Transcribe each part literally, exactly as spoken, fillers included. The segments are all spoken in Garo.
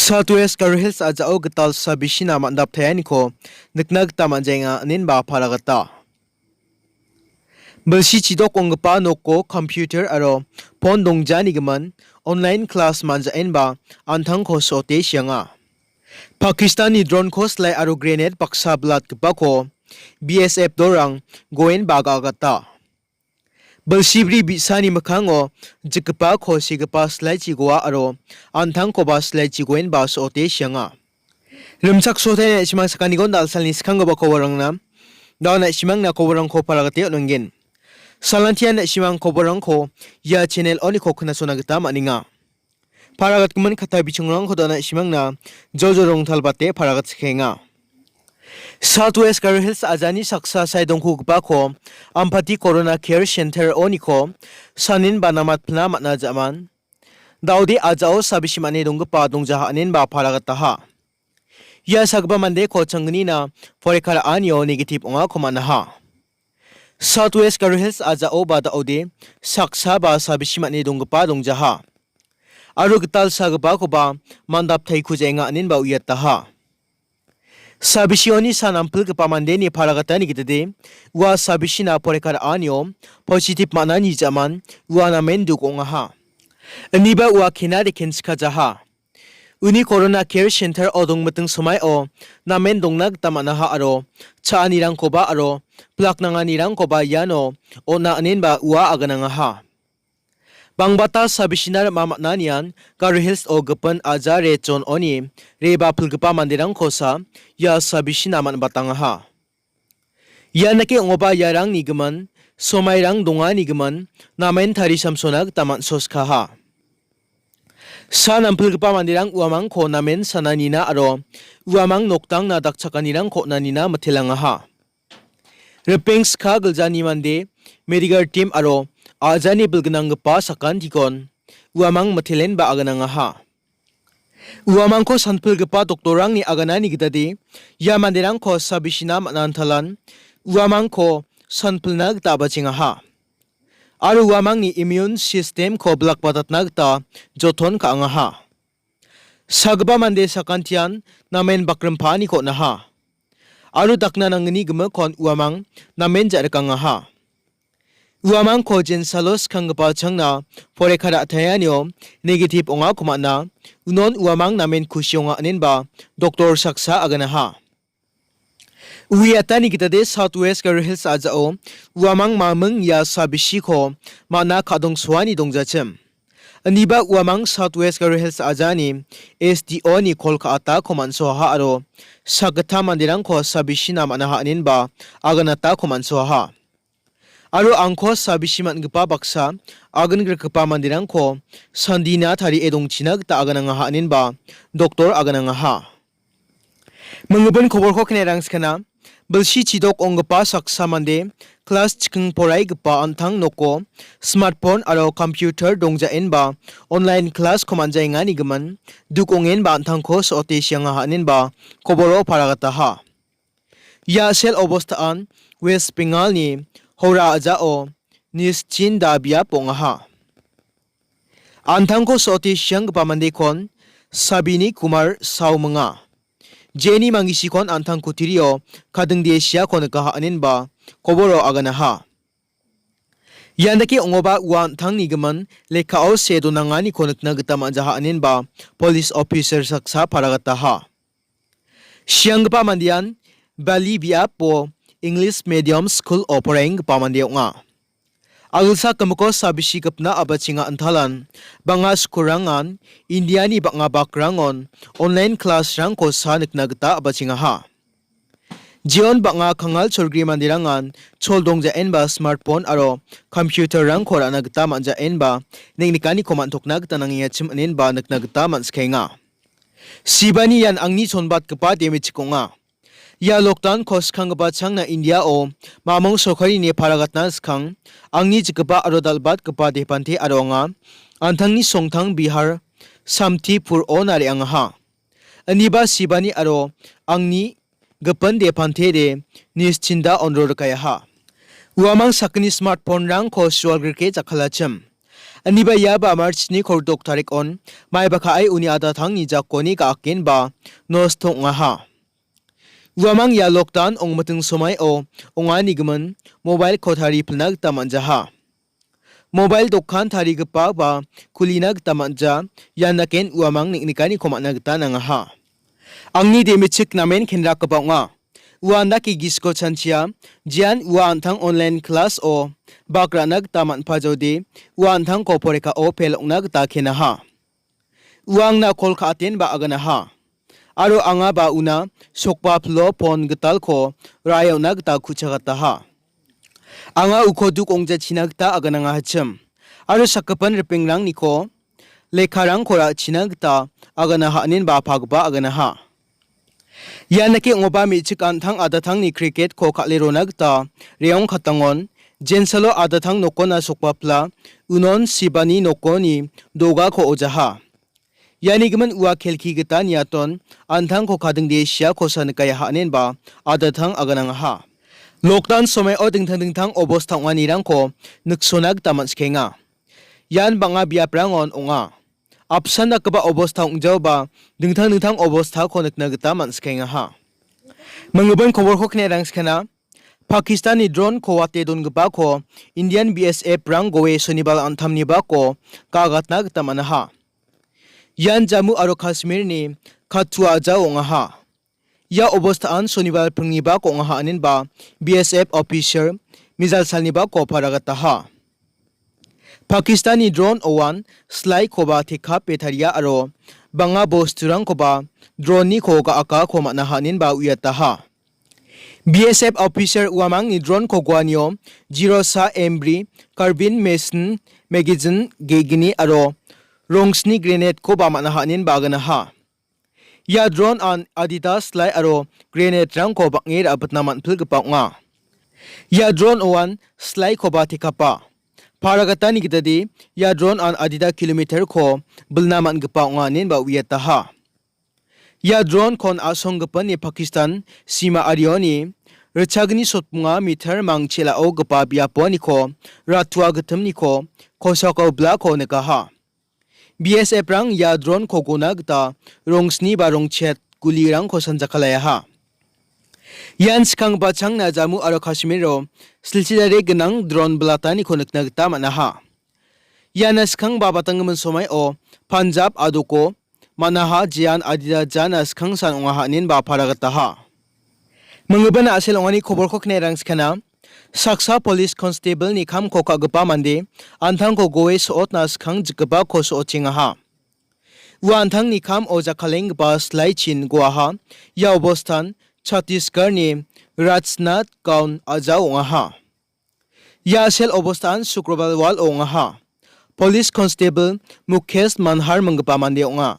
South West Garo Hills a·jao gital sabisina man·daptaenganiko nikna gita man·jaenga, inenba para gita. Bilsi chidok ong·gipa noko computer aro phone dongjanigimin online class man·jaenba an·tangko so·ote sianga. Pakistani droneko silai aro grenade baksa bilatgipako B S F dolrang goenba ga·agata. Bilsibri bi·sani mikkango jikgipako sigipa silaichi goa aro an·tangkoba silaichi goenba so·ote sianga. Rimchaksotaina na·simang sakantikon dal·salni skanggipa koborangna, da·o na·simangna koborangko paragate on·anggen. Salantian na·simang koborangko ia channel oniko knasona gita man·enga. Paragatgimin katta bichongrangko da·o na·simangna jojo rongtalbate paragatskikenga. South West Garo Hills a·jani saksa sae dongkogipako Ampati Corona Care Center oniko sanin bana matpilna man·a ja·man. Da·ode a·jao sabisi man·e donggipa dongjaha inenba paragataha. Ia sagipa mandeko changnina porikara anio negative ong·ako man·aha. South West Garo Hills a·jao ba da·ode saksa ba sabisi man·e donggipa dongjaha. Aro gital sagipakoba mandap taiko jaenga inenba uiataha. Sabisioni san ampilgipa mandeni paragatani gitade ua sabisina porikara anio positive man·ani ja·man ua namen duk ong·aha. Iniba ua kenade kenchikajaha. Uni Corona Care Center-o dongmiting somaio namen dongna gita man·aha aro cha·anirangkoba aro pilak nanganirangkoba iano on·a inenba ua aganangaha. Bangbata sabisina rima man·anian Garo Hills-o gipin aja re jon oni reba pilgipa manderangkosa ia sabisina man·batangaha. Ian dake ong·oba iarangni gimin, somairang dongani gimin, namen tarisamsona gita man·soskaha. San ampilgipa manderang uamangko namen sananina aro uamang noktangna dakchakanirangko on·anina mitelangaha. Ripeng ska giljani mande, medical team aro a·jani bilgnanggipa sakantikon uamang mitelenba aganangaha. Uamangko sanpilgipa doktorrangni aganani gitade ia manderangko sabisina man·a antalan uamangko sanpilna gita a·bachengaha. Aro uamangni immune system-ko bilakbatatna gita joton ka·angaha. Sagipa mande sakantian namen bakrimpaaniko on·aha. Aro dakna nanggni gimikkon uamang namen ja·rikangaha. Uamangko jensalo skanggipa changna porikara ataianio negative ong·ako man·a, unon uamang namen kusi ong·a inenba doktor saksa aganaha. Uiatani gitade South West Garo Hills a·jao uamang maming ia sabisiko man·a ka·dongsoani dongjachim. Iniba uamang South West Garo Hills a·jani S D O-ni kol ka·atako man·soaha aro sakgittam manderangko sabisina man·aha inenba aganatako man·soaha. Aro angko sabisi man·gipa baksa agin grikgipa manderangko sandina tarie dongchina gita aganangaha inenba doktor aganangaha. Minggipin koborko knerangskana, bilsi chidok ong·gipa saksa mande klas chiking poraigipa an·tang noko smartphone aro computer dongjaenba online class-ko man·jaengani gimin duk ong·enba an·tangko so·ote siangaha inenba koboro paragataha. Ia sel obostaan West Bengal-ni Howrah a·jao Nischinda biap ong·aha. An·tangko so·ote sianggipa mandekon Sabini Kumar Saw minga. Jeni Mangisikon an·tang kutturio kadingdee siako nikaha inenba koboro aganaha. Ian dake ong·oba ua an·tangni gimin lekkao see donanganiko nikna gita man·jaha inenba police officer saksa paragataha. Sianggipa mandean Bali biapo English medium school-o poraienggipa mande ong·a. Agilsa gimiko sabisi gipna a·bachenga antalan bang·a school-rangan India-ni bang·a bakrangon online class-rangko sa nikna gita a·bachengaha. Jeon bang·a kangal cholgri manderangan chol dongjaenba smartphone aro computer-rangko ra·na gita man·jaenba neng·nikaniko man·tokna gita nangengachim inenba nikna gita man·sikaenga. Sibani ian angni chonbatgipa demechik ong·a. Ia lockdown-ko skanggipa changna India-o mamung sorkarini paragatna skang angni jikgipa aro dal·batgipa depante aro anga an·tangni songtang Bihar, Samtipur-ona re·angaha. Iniba Sibani aro angni gipin depante de Nischinda onro rikayaha. Uamang sakgni smartphone-rangko sualgrike jakkalachim. Aniba iaba March-ni kolgrikdok tarik-on maiba ka·e uni adatangni jakoni ga·akenba nosto ong·aha. Uamang ia lockdown ongmiting somaio ong·anigimin mobile-ko taripilna gita man·jaha. Mobile dokan tarigipa ba kulina gita man·ja, ian daken uamang neng·nikaniko man·a gita nangaha. Angni demechik namen kenrakgipa ong·a. Ua andake gisiko chanchia, jian ua an·tang online class-o bak ra·na gita man·pajode, ua an·tangko porikao pel ong·na gita kenaha. Uangna kol ka·atenba aganaha. Aro anga ba una sokba pilo pon gitalko ra·e on·na gita ku·chagataha. Anga uko duk ong·jachina gita aganangahachim. Aro sakgipin ripengrangniko lekkarangko ra·china gita aganaha aninba apagipa aganaha. Ian dake ong·oba me·chik an·tang adatangni cricket-ko kal·e rona gita reong katangon, jensalo adatang nokona sokbapla, unon sibani nokoni dogako ojaha. Iani gimin ua kelki gita niaton, an·tangko kadingde siakosa nikaia ha·anenba adatang aganangaha. Lockdown somaio dingtang dingtang obosta ong·anirangko niksona gita man·sikenga. Ian bang·a biaprangon ong·a. Apsan dakgipa obosta ong·jaoba dingtang dingtang obostako nikna gita man·sikengaha. Minggipa koborko kine rangskana, Pakistanni drone-ko wate dongipako Indian B S F-rang goe Sonibar an·tamnibako ga·gatna gita man·aha. Ian Jammu aro Kashmirni Kathua ajao ong·aha. Ia obostaan Sonibar pringnibako ong·aha aninba B S F officer mijal salnibako paragataha. Pakistanni drone-oan silaikoba tekape taria aro bang·a bosturangkoba drone-niko ga·akako man·aha aninba uiataha. B S F officer uamangni drone-ko guanio jirosa M bri, carbine machine, magazine ge·gni aro rongsni grenade-koba man·aha aninba aganaha. Ia drone-an adita silai aro grenade-rangko bang·e ra·bitna man·pilgipa ong·a. Ia drone-oan silaikoba tekapa. Paragatani gitade, ia drone-an adita kilometer-ko bilna man·gipa ong·a inenba uiataha. Ia drone-kon a·songgipini Pakistan sima arioni ritchagni sotbonga meter mangchel·aogipa biaponiko ratua gittimniko kosako blako nikaha. B S F-rang ia drone-ko gona gita rongsni ba rongchet gulirangko sanjakalayaha. Ian skanggipa changna Jammu aro Kashmiro silchidare gnang drone bilataniko nikna gita man·aha. Iana skanggipa batanggimin somaio Punjab adoko man·aha, jean adita jana skangsan ong·aha inenba paragataha. Minggipa a·sel ong·ani koborko kine rangskana, saksa police constable-ni kamko ka·gipa mande an·tangko goe so·otna skang jikgipako so·ochengaha. Ua an·tangni kamo jakkalenggipa silaichin goaha. Ia obostan Chhattisgarh-ni Rajnath Gaon ajao ong·aha. Ia a·sel obostaan Sukrobar wal ong·aha. Police Constable Mukesh Manhar minggipa mande ong·a.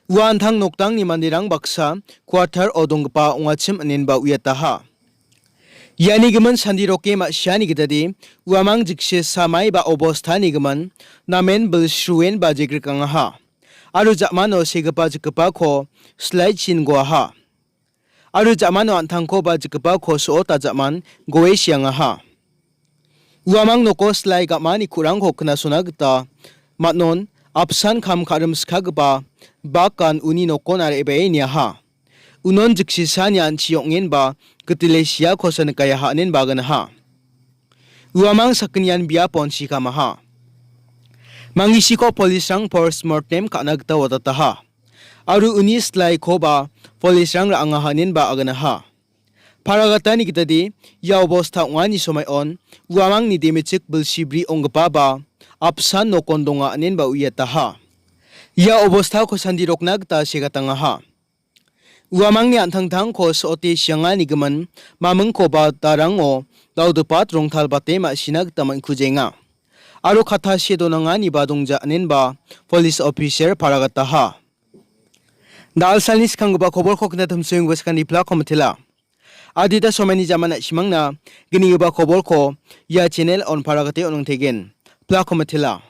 Ua an·tang noktangni manderang baksa quarter-o donggipa ong·achim inenba uiataha. Iani gimin sandiroke ma·siani gitade uamang jikse samai ba obostani gimin namen bilsruen ba jegrikangaha. Aro ja·mano segipa jikgipako silaichin goaha. Aro ja·mano an·tangko ba jikgipako so·ota ja·man goe siangaha. Uamang noko silai ga·mani ku·rangko knasona gita man·on apsan kam ka·rim skagipa bakan uni nokon re·bae niaha. Unon jiksisani an·chi ong·enba gitile siakosa nikaia ha·nen baganaha. Uamang sakgnian biapon sikamaha. Mangisiko polisrang post mortem ka·na gita watataha. Aro uni silaikoba polisrang ra·angaha inenba aganaha. Paragatani gitade ia obosta ong·ani somaion uamangni demechik bilsibri ong·gipa ba apsan nokon donga inenba uiataha. Ia obostako sandirokna gita segatangaha. Uamangni an·tangtangko so·ote siangani gimin mamingkoba darango daudipat rongtalbate ma·sina gita man·kujenga. Aro kata see donanganiba dongja inenba police officer paragataha. Da·alsalni skanggipa koborko knatimsoenggipa skangni plako mitela. Adita somaini jaman a·simangna gnigipa koborko ia channel on paragate on·tegen. Plako mitela.